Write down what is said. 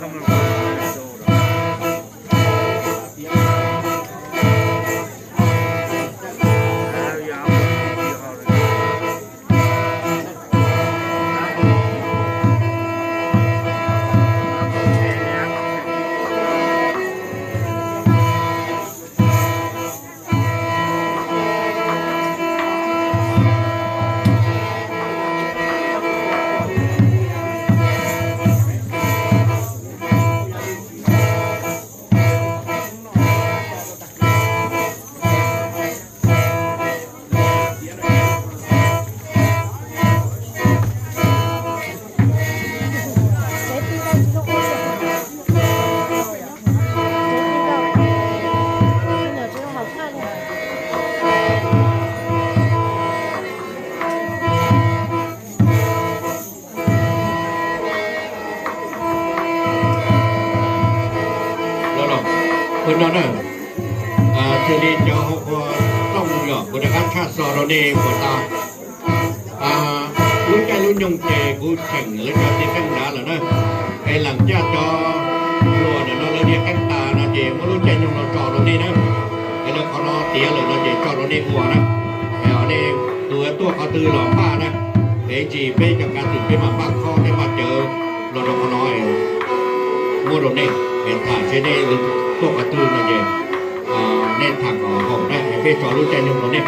Los los, ua no na, xws li cov hauv qhua tooj yom, kuv rov qab tshaj xov rau nej puas tau. Lub caij lub nyoog ces kuv tseem lawv cov txiv qeej nrad lawm na, es lam caj cov hluas ntawm no lawv niaj qeej tas no ces muab lub caij nyoog no tso rau nej na, es lawv qhov no tiav lawm no ces tso rau nej ua na. Es nej tus tuaj qhov twg los npaj na, es ib tsam peb cov kav xwm peb mam npaj khob thiab npaj cawv los rau qhov no muab rau nej, es tham seb nej tuaj qhov twg no ces nej tham kom haum na, es peb tso lub caij nyoog rau nej.